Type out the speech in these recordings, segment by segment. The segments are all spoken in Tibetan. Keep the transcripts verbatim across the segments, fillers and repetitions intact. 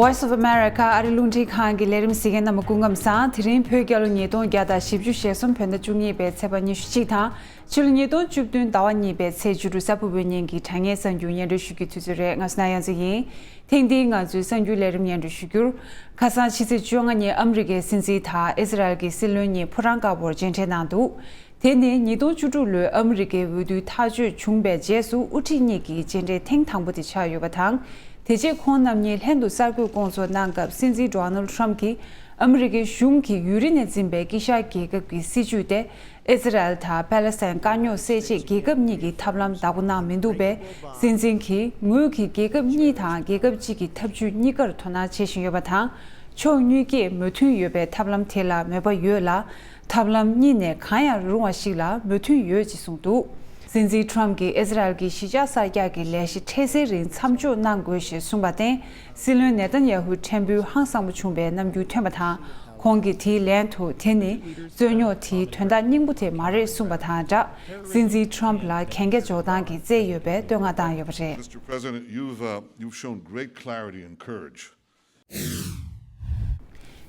Voice of America ཨ་རི་རླུང་འཕྲིན་ཁང་གི་ལས་རིམ་གཟིགས་མཁན་རྣམས་སྐུ་ཁམས་བཟང་། དེ་རིང་བོད་རྒྱལ་ལོ་ཉིས་སྟོང་བརྒྱ་དང་བཞི་བཅུ་ཞེ་གསུམ་བོད་ཟླ་བཅུ་གཉིས་པའི་ཚེས་པ་ཉི་ཤུ་གཅིག་དང་། ཕྱི་ལོ་ཉིས་སྟོང་བཅུ་བདུན་ཟླ་བ་གཉིས་པའི་ཚེས་བཅུ་དྲུག་གཟའ་ཕུར་བུའི་ཉིན་གྱི་དྲ་བརྙན་གསར་འགྱུར་སྙན་སྒྲོན་ཞུ་རྒྱུའི་དུས་ཚོད་རེད། ང་སུ་ན་ཡང་ཚེ་ཡིན། ཐེངས་འདིའི་ང་ཚོའི་གསར་འགྱུར་ལས་རིམ་སྙན་སྒྲོན་ཞུ་རྒྱུར། ཁ་སང་ཕྱི་ཚེས་བཅོ་ལྔ་ཉིན་ཨ་མི་རི་ཀའི་སྲིད་འཛིན་དང་ཨི་ཟི་རལ་གྱི་སྲིད་བློན་གཉིས་ཕོ་བྲང་དཀར་པོར་མཇལ་འཕྲད་གནང་འདུག་དེ་ནི་ཉིས་སྟོང་བཅུ་དྲུག་ལོའི་ཨ་མི་རི་ཀའི་འོས་བསྡུའི་ཐག་གཅོད་བྱུང་བའི་རྗེས་སུ་དབུ་ཁྲིད་གཉིས་ཀྱི་མཇལ་འཕྲད་ཐེངས་དང་པོ་དེ་ཆགས་ཡོད་པ་དང་། དེ་རྗེས་ཁོང་རྣམ་གཉིས་ལྷན་དུ་གསར་འགོད་སྐོང་ཚོགས་གནང་སྐབས་སྲིད་འཛིན་ཌོ་ནལ་ཌི་ཊརམ་ཕི་གྱིས་ཨ་མི་རི་ཀའི་གཞུང་གིས་ཡུན་རིང་ནས་འཛིན་པའི་དཀྱིལ་ཤར་རྒྱལ་ཁབ་ཀྱི་སྲིད་བྱུས་ཏེ། ཨི་ཟི་རལ་དང་པ་ལེ་སི་ཐན་དཀའ་རྙོག་སེལ་ཆེད་རྒྱལ་ཁབ་གཉིས་ཀྱི་ཐབས་ལམ་བདག་པོ་གནང་མི་འདུག་པས། སྲིད་འཛིན་གྱིས་ངོས་ཀྱིས་རྒྱལ་ཁབ་གཉིས་དང་རྒྱལ་ཁབ་གཅིག་གི་འཐབ་ཇུས་གཉིས་ཀར་དོ་སྣང་བྱེད་བཞིན་ཡོད་པ་དང་། ཕྱོགས་གཉིས་ཀས་མོས་མཐུན་ཡོད་པའི་ཐབས་ལམ་དེ་ལ་མོས་པ་ཡོད་ལ། ཐབས་ལམ་གཉིས་ནས་གང་ཡང་རུང་བ་ཞིག་ལ་མོས་མཐུན་ཡོད་ཅེས་གསུངས་འདུག་སྲིད་འཛིན་ཊརམ་ཕི་གྱིས་ཨི་ཟི་རལ་གྱི་གཞིས་ཆགས་གསར་རྒྱག་གི་ལས་གཞི་འཕྲལ་སེལ་རིང་མཚམས་འཇོག་གནང་དགོས་ཞེས་གསུངས་པར་བརྟེན། སྲིད་བློན་ནེ་ཐན་ཡ་ཧུ་ཕྲན་བུ་ཧང་སངས་པོ་བྱུང་བའི་རྣམ་འགྱུར་ཐོན་པ་དང་། ཁོང་གིས་དེའི་ལན་དུ་དེ་ནི་རྩོད་རྙོག་དེའི་དོན་དག་སྙིང་པོ་དེ་མ་རེད་གསུངས་པ་དང་སྦྲགས། སྲིད་འཛིན་ཊརམ་ཕི་ལ་གན་རྒྱ་འཇོག་སྟངས་ཀྱི་རྩལ་ཡོད་པའི་བསྟོད་བསྔགས་བཏང་ཡོད་པ་རེད། Mister President, you've, uh, you've shown great clarity and courage.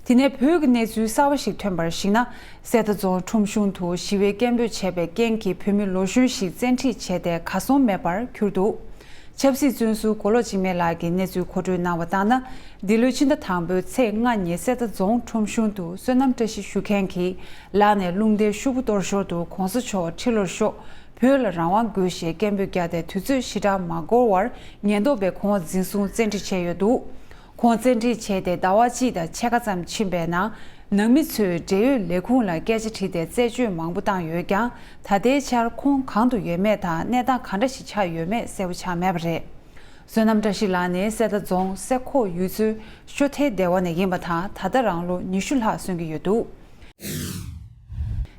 དེ་ནས་བོད་ཀྱི་གནས་ཚུལ་གསར་བ་ཞིག་ཐོན་པར་གཞིགས་ན། གསེར་རྟ་རྫོང་ཁྲོམ་གཞུང་དུ་ཞི་བའི་སྐད་འབོད་བྱས་པའི་རྐྱེན་གྱིས་བོད་མི་ལོ་གཞོན་ཞིག་བཙན་ཁྲིད་བྱས་ཏེ་གར་སོང་མེད་པར་གྱུར་འདུག་ཆབ་སྲིད་བཙོན་ཟུར་མགོ་ལོག་འཇིགས་མེད་ལགས་ཀྱིས་གནས་ཚུལ་མཁོ་སྤྲོད་གནང་བ་ལྟར་ན། འདི་ལོའི་ཕྱི་ཟླ་དང་པོའི་ཚེས་ལྔ་ཉིན་གསེར་རྟ་རྫོང་ཁྲོམ་གཞུང་དུ་བསོད་ནམས་བཀྲ་ཤིས་ཞུ་མཁན་གྱིས་ལག་ནས་རླུང་རྟའི་ཤོག་བུ་གཏོར་ཞོར་དུ་གོང་ས་མཆོག་ཁྲི་ལོར་ཤོག་བོད་ལ་རང་དབང་དགོས་ཞེས་སྐད་འབོད་བརྒྱབ་སྟེ་དུས་ཚོད་ཞེ་དྲག་མ་འགོར་བར་ཉེན་རྟོག་པས་ཁོང་འཛིན་བཟུང་བཙན་ཁྲིད་བྱས་ཡོད་འདུག་ཁོང་བཙན་ཁྲིད་བྱས་ཏེ་ཟླ་བ་གཅིག་དང་ཕྱེད་ཀ་ཙམ་ཕྱིན་པའི་ནང་། ནང་མི་ཚོས་འབྲེལ་ཡོད་ལས་ཁུངས་ལ་སྐད་ཆ་དྲིས་ཏེ་རྩད་གཅོད་མང་པོ་བཏང་ཡོད་ཀྱང་། ད་ལྟའི་ཆར་ཁོང་གང་དུ་ཡོད་མེད་དང་གནས་སྟངས་གང་འདྲ་ཞིག་ཆགས་ཡོད་མེད་གསལ་པོ་ཆགས་མེད་པ་རེད། བསོད་ནམས་བཀྲ་ཤིས་ལགས་ནི་གསེར་རྟ་རྫོང་གསེར་ཁོག་ཡུལ་ཚོའི་ཤོ་ཐེ་སྡེ་བ་ནས་ཡིན་པ་དང་། ད་ལྟ་རང་ལོ་ཉི་ཤུ་ལྷག་སོན་གྱི་ཡོད་འདུག་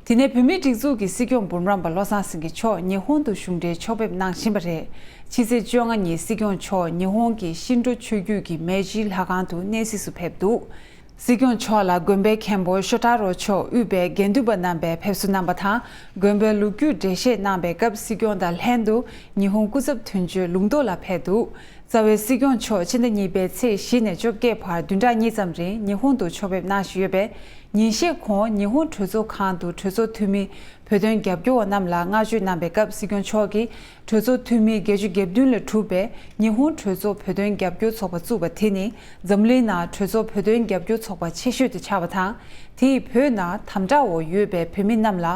དེ་ནས་བོད་མིའི་སྒྲིག་འཛུགས་ཀྱི་སྲིད་སྐྱོང་འབུམ་རམས་པ་བློ་བཟང་སེང་གེ་མཆོག་ཉི་ཧོང་དུ་གཞུང་འབྲེལ་ཕྱོགས་ཕེབས་གནང་བཞིན་པ་རེད། ཕྱི་ཚེས་བཅོ་ལྔ་ཉིན་སྲིད་སྐྱོང་མཆོག་ཉི་ཧོང་གི་ཤིན་ཏོ་ཆོས་བརྒྱུད་ཀྱི་མེ་ཇི་ལྷ་ཁང་དུ་གནས་གཟིགས་སུ་ཕེབས་འདུག་སྲིད་སྐྱོང་མཆོག་ལ་དགོན་པའི་མཁན་པོ་ཤོ་ཏཱ་རོ་མཆོག་དབུས་པའི་དགེ་འདུན་པ་རྣམ་པས་ཕེབས་བསུ་གནང་པ་དང་། དགོན་པའི་ལོ་རྒྱུས་འགྲེལ་བཤད་གནང་པའི་སྐབས་སྲིད་སྐྱོང་དང་ལྷན་དུ་ཉི་ཧོང་སྐུ་ཚབ་དོན་གཅོད་ལུང་རྟོགས་ལགས་ཕེབས་འདུག་རྩ་བའི་སྲིད་སྐྱོང་མཆོག་ཕྱི་ཟླ་གཉིས་པའི་ཚེས་བཞི་ནས་བཅོ་བརྒྱད་བར་བདུན་ཕྲག་གཉིས་ཙམ་རིང་ཉི་ཧོང་དུ་ཕྱོགས་ཕེབས་གནང་བཞིན་ཡོད་པས། ཉིན་ཤས་གོང་ཉི་ཧོང་གྲོས་ཚོགས་ཁང་དུ་གྲོས་ཚོགས་འཐུས་མི་བོད་དོན་རྒྱབ་སྐྱོར་བ་རྣམས་ལ་བསྔགས་བརྗོད་གནང་པའི་སྐབས་སྲིད་སྐྱོང་མཆོག་གིས། གྲོས་ཚོགས་འཐུས་མི་བརྒྱད་ཅུ་གྱ་བདུན་ལས་གྲུབ་པའི་ཉི་ཧོང་གྲོས་ཚོགས་བོད་དོན་རྒྱབ་སྐྱོར་ཚོགས་པ་བཙུགས་པ་དེ་ནི་འཛམ་གླིང་ནང་གྲོས་ཚོགས་བོད་དོན་རྒྱབ་སྐྱོར་ཚོགས་པ་ཆེ་ཤོས་དེ་ཆགས་པ་དང་། དེས་བོད་ནང་དམ་དྲག་འོག་ཡོད་པའི་བོད་མི་རྣམས་ལ་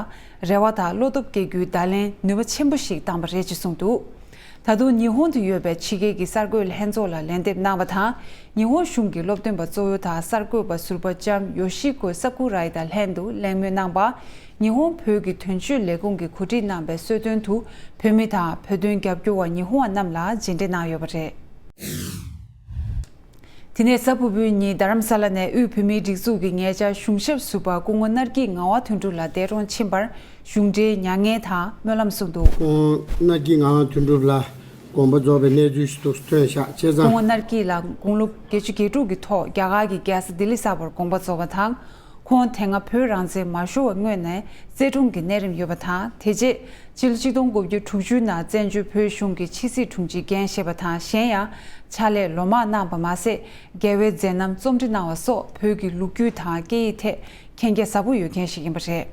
རེ་བ་དང་བློ་སྟོབས་སྐྱེ་རྒྱུའི་བརྡ་ལན་ནུས་པ་ཆེན་པོ་ཞིག་བཏང་པ་རེད་ཅེས་གསུངས་འདུག་ད་དུང་ཉི་ཧོང་དུ་ཡོད་པའི་ཕྱི་རྒྱལ་གྱི་གསར་འགོད་ལྷན་ཚོགས་ལ་ལན་འདེབས་གནང་བ་དང་། ཉི་ཧོང་གཞུང་གི་སློབ་སྟོན་པ་གཙོ་བོ་དང་གསར་འགོད་པ་ཟུར་པ་ལྕམ་ཡོ་ཤི་ཀོ་ས་ཀུ་རའི་དང་ལྷན་དུ་གླེང་མོལ་གནང་བ། ཉི་ཧོང་བོད་ཀྱི་དོན་གཅོད་ལས་ཁུངས་ཀྱིས་གོ་སྒྲིག་གནང་པའི་གསོལ་སྟོན་དུ་བོད་མི་དང་བོད་དོན་རྒྱབ་སྐྱོར་བ་ཉི་ཧོང་བ་རྣམས་ལ་མཇལ་འཕྲད་གནང་ཡོད་པ་རེད། དེ་ནས་གཟའ་ཕུར་བུའི་ཉིན་རྡ་རམ་ས་ལ་ནས་དབུས་བོད་མིའི་སྒྲིག་འཛུགས་ཀྱི་ངེད་ཅག་གཞུང་ཞབས་ཟུར་པ་སྐུ་ངོ་སྣར་སྐྱིད་ངག་དབང་དོན་གྲུབ་ལགས་འདས་གྲོངས་ཕྱིན་པར་གཞུང་འབྲེལ་མྱ་ངན་དང་སྨོན་ལམ་གསུངས་འདུག་ཁོང་སྣར་སྐྱིད་ངག་དབང་དོན་གྲུབ་ལགས་དགོངས་པ་རྫོགས་པའི་གནས་ཚུལ་ཞིག་ཏུ་ཐོན་བཞག་བྱས་ཙང་། སྐུ་ངོ་སྣར་སྐྱིད་ལགས་དགུང་ལོ་བརྒྱད་ཅུ་གྱ་དྲུག་གི་ཐོག་རྒྱ་གར་གྱི་རྒྱལ་ས་ལྡི་ལི་གསར་པར་དགོངས་པ་རྫོགས་པ་དང་། ཁོང་དེ་སྔ་བོད་རང་བཙན་མ་ཤོར་བའི་སྔོན་ནས་བཙན་དྲུང་གི་གནས་རིམ་ཡོད་པ་དང་། དེ་རྗེས་ཕྱི་ལོ་ཆིག་སྟོང་དགུ་བརྒྱ་དྲུག་ཅུ་ནང་བཙན་བྱོལ་བོད་གཞུང་གི་ཕྱི་སྲིད་དྲུང་ཆེའི་འགན་བཞེས་པ་དང་། གཞན་ཡང་ཕྱག་ལས་ལོ་མང་གནང་བ་མ་ཟད། རྒྱལ་བའི་མཛད་རྣམ་རྩོམ་འབྲི་གནང་བ་སོགས་བོད་ཀྱི་ལོ་རྒྱུས་དང་སྐད་ཡིག་ཐད་མཁྱེན་རྒྱ་ཟབ་པོ་ཡོད་མཁན་ཞིག་ཡིན་པ་རེད།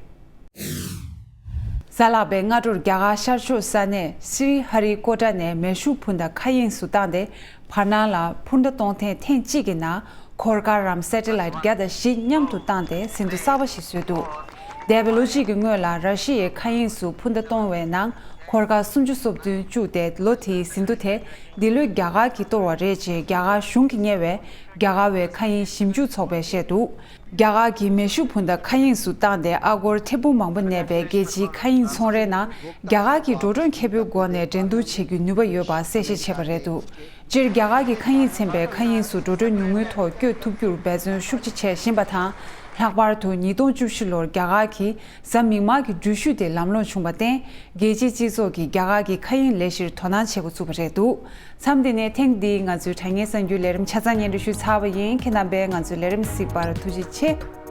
གཟའ་ལྷག་པའི་སྔ་དྲོར་རྒྱ་གར་ཤར་ཕྱོགས་ས་གནས་སྲི་ཧ་རི་ཀོ་ཊ་ནས་མེ་ཤུགས་འཕུར་མདའ་མཁའ་དབྱིངས་སུ་བཏང་སྟེ། བར་སྣང་ལ་འཕུར་མདའ་གཏོང་ཐེངས་ཐེངས་གཅིག་གི་ནང་འཁོར་སྐར་རམ་སེ་ཊི་ལའིཊ་བརྒྱ་དང་བཞི་མཉམ་དུ་བཏང་སྟེ་ཟིན་ཐོ་གསར་པ་ཞིག་བཟོས་འདུག་འདས་པའི་ལོ་གཅིག་གི་སྔོན་ལ་ར་ཤི་ཡའི་མཁའ་དབྱིངས་སུ་འཕུར་མདའ་གཏོང་བའི་ནང་འཁོར་སྐར་སུམ་ཅུ་སོ་བདུན་བཅུག་སྟེ། ལོ་དེའི་ཟིན་ཐོ་དེ་འདི་ལོའི་རྒྱ་གར་གྱིས་གཏོར་བ་རེད་ཅེས་རྒྱ་གར་གཞུང་གིས་གཉེར་བའི་རྒྱ་གར་བའི་མཁའ་དབྱིངས་ཞིབ་འཇུག་ཚོགས་པས་བཤད་འདུག་རྒྱ་གར་གྱིས་མེ་ཤུགས་འཕུར་མདའ་མཁའ་དབྱིངས་སུ་བཏང་སྟེ། ཨ་སྒོར་ཐེར་འབུམ་མང་པོ་གནས་པའི་རྒྱལ་སྤྱིའི་མཁའ་དབྱིངས་ཚོང་རའི་ནང་རྒྱ་གར་གྱིས་འགྲོ་གྲོན་ཁེ་པོའི་སྒོ་ནས་འགྲན་བསྡུར་བྱེད་རྒྱུའི་ནུས་པ་ཡོད་པ་གསལ་བཤད་བྱས་པ་རེད་འདུག་སྤྱིར་རྒྱ་གར་གྱི་མཁའ་དབྱིངས་ཚན་པས་མཁའ་དབྱིངས་སུ་འགྲོ་གྲོན་ཉུང་ངུའི་ཐོག་བསྐྱོད་ཐུབ་རྒྱུར་འབད་བརྩོན་ཤུགས་ཆེ་བྱས་བཞིན་པ་དང་། ལྷག་པར་དུ་ཉིས་སྟོང་བཅུ་བཞི་ལོར་རྒྱ་གར་གྱིས་གཟའ་མིག་དམར་གྱི་འགྲུལ་བཞུད་དེ་ལམ་ལྷོང་བྱུང་བར་བརྟེན། རྒྱལ་སྤྱིའི་སྤྱི་ཚོགས་ཀྱིས་རྒྱ་གར་གྱི་མཁའ་དབྱིངས་ལས་གཞིར་དོ་སྣང་བྱེད་འགོ་ཚུགས་པ་རེད་འདུག་མཚམས་འདི་ནས་ཐེངས་འདིའི་ང་ཚོའི་དྲ་བརྙན་གསར་འགྱུར་ལས་རིམ་ཆ་ཚང་སྙན་སྒྲོན་ཞུས་ཚར་བ་ཡིན། ཁྱེད་རྣམ་པས་ང་ཚོའི་ལས་རིམ་གཟིགས་པར་ཐུགས་རྗེ་ཆེ།